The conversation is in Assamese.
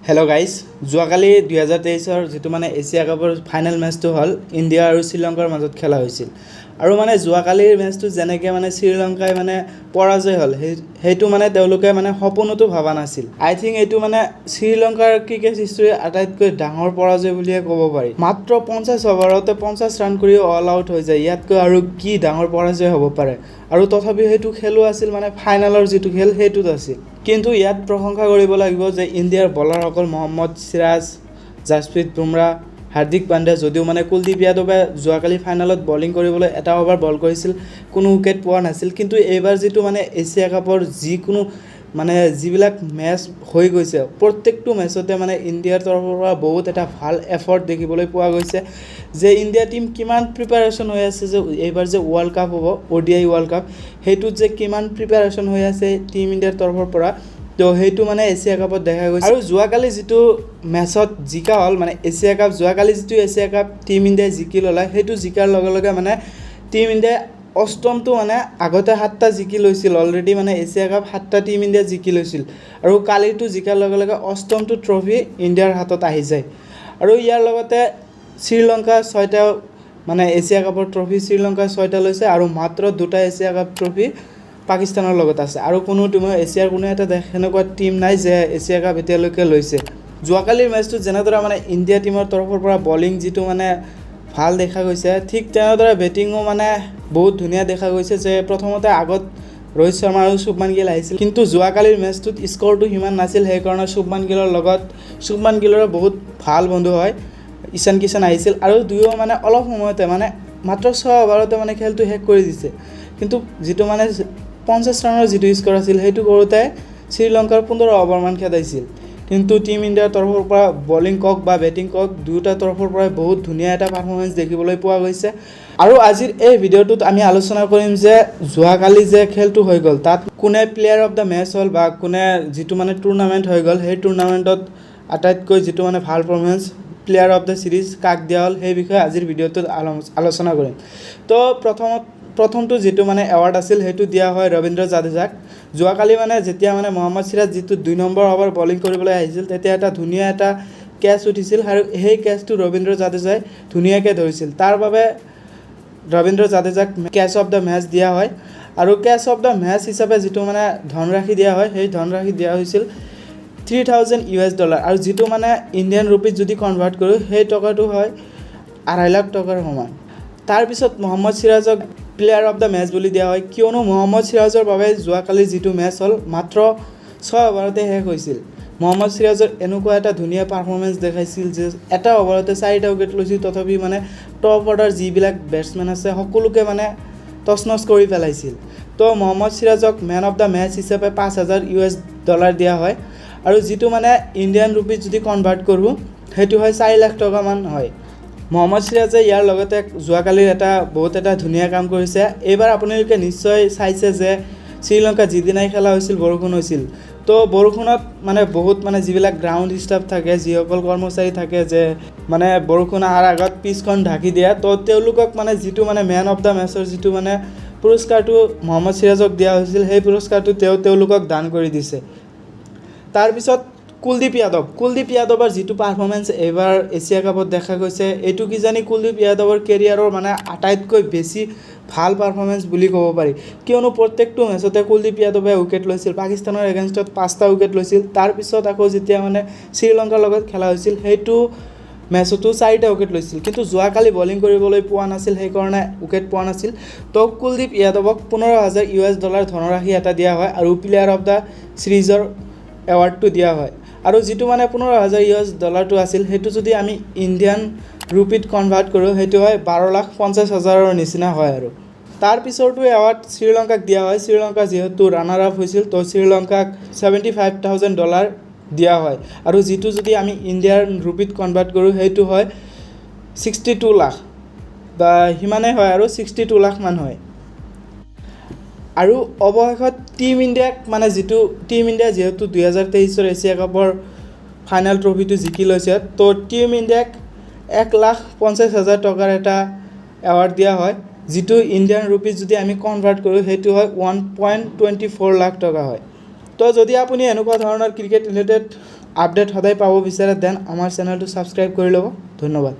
হেল্ল' গাইজ, যোৱাকালি 2023ৰ যিটো মানে এছিয়া কাপৰ ফাইনেল মেচটো হ'ল, ইণ্ডিয়া আৰু শ্ৰীলংকাৰ মাজত খেলা হৈছিল। আৰু মানে যোৱাকালিৰ মেচটো যেনেকৈ মানে শ্ৰীলংকাই মানে পৰাজয় হ'ল, সেইটো মানে তেওঁলোকে মানে সপোনতো ভবা নাছিল। আই থিংক এইটো মানে শ্ৰীলংকাৰ ক্ৰিকেট হিষ্ট্ৰীৰ আটাইতকৈ ডাঙৰ পৰাজয় বুলিয়ে ক'ব পাৰি। মাত্ৰ 50 অভাৰতে 50 ৰান কৰি অল আউট হৈ যায়, ইয়াতকৈ আৰু কি ডাঙৰ পৰাজয় হ'ব পাৰে? আৰু তথাপিও সেইটো খেলো আছিল মানে ফাইনেলৰ যিটো খেল সেইটোত আছিল। কিন্তু ইয়াত প্ৰশংসা কৰিব লাগিব যে ইণ্ডিয়াৰ বলাৰসকল মহম্মদ চিৰাজ, জাছপ্ৰীত বুমৰাহ, হাৰ্দিক পাণ্ডিয়া। যদিও মানে কুলদীপ যাদৱে যোৱাকালি ফাইনেলত বলিং কৰিবলৈ এটা অভাৰ বল কৰিছিল, কোনো উইকেট পোৱা নাছিল। কিন্তু এইবাৰ যিটো মানে এছিয়া কাপৰ যিকোনো মানে যিবিলাক মেচ হৈ গৈছে, প্ৰত্যেকটো মেচতে মানে ইণ্ডিয়াৰ তৰফৰ পৰা বহুত এটা ভাল এফৰ্ট দেখিবলৈ পোৱা গৈছে যে ইণ্ডিয়া টীম কিমান প্ৰিপাৰেশ্যন হৈ আছে, যে এইবাৰ যে ৱৰ্ল্ড কাপ হ'ব, অ'ডিআই ৱৰ্ল্ড কাপ, সেইটোত যে কিমান প্ৰিপাৰেশ্যন হৈ আছে টীম ইণ্ডিয়াৰ তৰফৰ পৰা। তো সেইটো মানে এছিয়া কাপত দেখা গৈছে। আৰু যোৱাকালি যিটো মেচত জিকা হ'ল, মানে এছিয়া কাপ, যোৱাকালি যিটো এছিয়া কাপ টীম ইণ্ডিয়াই জিকি ল'লে, সেইটো জিকাৰ লগে লগে মানে টীম ইণ্ডিয়াই অষ্টমটো, মানে আগতে সাতটা জিকি লৈছিল অলৰেডি, মানে এছিয়া কাপ সাতটা টীম ইণ্ডিয়াই জিকি লৈছিল আৰু কালিটো জিকাৰ লগে লগে অষ্টমটো ট্ৰফি ইণ্ডিয়াৰ হাতত আহি যায়। আৰু ইয়াৰ লগতে শ্ৰীলংকা ছয়টা, মানে এছিয়া কাপৰ ট্ৰফি শ্ৰীলংকা ছয়টা লৈছে আৰু মাত্ৰ দুটা এছিয়া কাপ ট্ৰফি পাকিস্তানৰ লগত আছে। আৰু কোনো টীমৰ, এছিয়াৰ কোনো এটা দেশ সেনেকুৱা টীম নাই যে এছিয়া কাপ এতিয়ালৈকে লৈছে। যোৱাকালিৰ মেচটোত যেনেদৰে মানে ইণ্ডিয়া টীমৰ তৰফৰ পৰা বলিং যিটো মানে ভাল দেখা গৈছে, ঠিক তেনেদৰে বেটিঙো মানে বহুত ধুনীয়া দেখা গৈছে যে প্ৰথমতে আগত ৰোহিত শৰ্মা আৰু শুভমান গিল আহিছিল। কিন্তু যোৱাকালিৰ মেচটোত স্ক'ৰটো সিমান নাছিল, সেইকাৰণে শুভমান গিলৰ লগত, শুভমান গিলৰো বহুত ভাল বন্ধু হয় ঈশান কিষাণ, আহিছিল আৰু দুয়ো মানে অলপ সময়তে, মানে মাত্ৰ 6 অভাৰতে মানে খেলটো শেষ কৰি দিছে। কিন্তু যিটো মানে 50 ৰানৰ যিটো স্ক'ৰ আছিল, সেইটো কৰোঁতে শ্ৰীলংকাৰ 15 অভাৰমান খেদাইছিল। কিন্তু টীম ইণ্ডিয়াৰ তৰফৰ পৰা বলিং কওক বা বেটিং কওক, দুয়োটা তৰফৰ পৰাই বহুত ধুনীয়া এটা পাৰফৰ্মেঞ্চ দেখিবলৈ পোৱা গৈছে। আৰু আজিৰ এই ভিডিঅ'টোত আমি আলোচনা কৰিম যে যোৱাকালি যে খেলটো হৈ গ'ল, তাত কোনে প্লেয়াৰ অফ the match হ'ল বা কোনে যিটো মানে টুৰ্ণামেণ্ট হৈ গ'ল, সেই টুৰ্ণামেণ্টত আটাইতকৈ যিটো মানে ভাল performance, player of the series কাক দিয়া হ'ল, সেই বিষয়ে আজিৰ ভিডিঅ'টোত আলোচনা কৰিম। তো প্ৰথমটো যিটো মানে এৱাৰ্ড আছিল, সেইটো দিয়া হয় ৰবীন্দ্ৰ জাদেজাক। যোৱাকালি মানে যেতিয়া মানে মহম্মদ চিৰাজ যিটো 2 নম্বৰ অভাৰ বলিং কৰিবলৈ আহিছিল, তেতিয়া এটা ধুনীয়া এটা কেচ উঠিছিল আৰু সেই কেচটো ৰবীন্দ্ৰ জাদেজাই ধুনীয়াকৈ ধৰিছিল। তাৰ বাবে ৰবীন্দ্ৰ জাদেজাক কেচ অফ the match দিয়া হয়। আৰু কেচ অফ the match হিচাপে যিটো মানে ধনৰাশি দিয়া হয়, সেই ধনৰাশি দিয়া হৈছিল 3000 US dollar. আৰু যিটো মানে ইণ্ডিয়ান ৰুপিত যদি কনভাৰ্ট কৰোঁ, সেই টকাটো হয় 2.5 লাখ টকাৰ সমান। তাৰপিছত মহম্মদ চিৰাজক প্লেয়াৰ অফ the match বুলি দিয়া হয়, কিয়নো মহম্মদ চিৰাজৰ বাবে যোৱাকালি যিটো মেচ হ'ল, মাত্ৰ 6 অভাৰতে শেষ হৈছিল। মহম্মদ চিৰাজৰ এনেকুৱা এটা ধুনীয়া পাৰফৰ্মেঞ্চ দেখাইছিল যে এটা অভাৰতে চাৰিটা উইকেট লৈছিল, তথাপি মানে টপ অৰ্ডাৰ যিবিলাক বেটছমেন আছে, সকলোকে মানে তচনচ কৰি পেলাইছিল। তো মহম্মদ চিৰাজক মেন অফ the match হিচাপে 5000 US dollar দিয়া হয়। আৰু যিটো মানে ইণ্ডিয়ান ৰুপিত যদি কনভাৰ্ট কৰোঁ, সেইটো হয় 4 লাখ টকামান হয়। মহম্মদ চিৰাজে ইয়াৰ লগতে যোৱাকালিৰ এটা বহুত এটা ধুনীয়া কাম কৰিছে। এইবাৰ আপোনালোকে নিশ্চয় চাইছে যে শ্ৰীলংকাত যিদিনাই খেলা হৈছিল, বৰষুণ হৈছিল। তো বৰষুণত মানে বহুত মানে যিবিলাক গ্ৰাউণ্ড ষ্টাফ থাকে, যিসকল কৰ্মচাৰী থাকে যে মানে বৰষুণ অহাৰ আগত পিচখন ঢাকি দিয়ে, তো তেওঁলোকক মানে যিটো মানে মেন অফ the মেচৰ যিটো মানে পুৰস্কাৰটো মহম্মদ চিৰাজক দিয়া হৈছিল, সেই পুৰস্কাৰটো তেওঁ তেওঁলোকক দান কৰি দিছে। তাৰপিছত কুলদীপ যাদৱ। কুলদীপ যাদৱৰ যিটো পাৰফৰ্মেঞ্চ এইবাৰ এছিয়া কাপত দেখা গৈছে, এইটো কিজানি কুলদীপ যাদৱৰ কেৰিয়াৰৰ মানে আটাইতকৈ বেছি ভাল পাৰফৰ্মেঞ্চ বুলি ক'ব পাৰি। কিয়নো প্ৰত্যেকটো মেচতে কুলদীপ যাদৱে উইকেট লৈছিল। পাকিস্তানৰ এগেইনষ্টত পাঁচটা উইকেট লৈছিল। তাৰপিছত আকৌ যেতিয়া মানে শ্ৰীলংকাৰ লগত খেলা হৈছিল, সেইটো মেচতো চাৰিটা উইকেট লৈছিল। কিন্তু যোৱাকালি বলিং কৰিবলৈ পোৱা নাছিল, সেইকাৰণে উইকেট পোৱা নাছিল। তো কুলদীপ যাদৱক 15,000 US dollar ধনৰাশি এটা দিয়া হয় আৰু প্লেয়াৰ অফ the ছিৰিজৰ এৱাৰ্ডটো দিয়া হয়। আৰু যিটো মানে 15,000 US ডলাৰটো আছিল, সেইটো যদি আমি ইণ্ডিয়ান ৰুপিত কনভাৰ্ট কৰোঁ, সেইটো হয় 12 লাখ 50 হাজাৰৰ নিচিনা হয়। আৰু তাৰ পিছৰটো এৱাৰ্ড শ্ৰীলংকাক দিয়া হয়। শ্ৰীলংকা যিহেতু ৰানাৰ আপ হৈছিল, তো শ্ৰীলংকাক 75,000 ডলাৰ দিয়া হয়। আৰু যিটো যদি আমি ইণ্ডিয়ান ৰুপিত কনভাৰ্ট কৰোঁ, সেইটো হয় 62 লাখ বা সিমানেই হয় আৰু 62 লাখমান হয়। আৰু অৱশেষত টীম ইণ্ডিয়াক মানে যিটো টীম ইণ্ডিয়া যিহেতু 2023ৰ এছিয়া কাপৰ ফাইনেল ট্ৰফিটো জিকি লৈছে, তো টীম ইণ্ডিয়াক 1 লাখ 50 হাজাৰ টকাৰ এটা এৱাৰ্ড দিয়া হয়, যিটো ইণ্ডিয়ান ৰুপিজ যদি আমি কনভাৰ্ট কৰোঁ, সেইটো হয় 1.24 লাখ টকা হয়। তো যদি আপুনি এনেকুৱা ধৰণৰ ক্ৰিকেট ৰিলেটেড আপডেট সদায় পাব বিচাৰে, then আমাৰ চেনেলটো ছাবস্ক্ৰাইব কৰি ল'ব। ধন্যবাদ।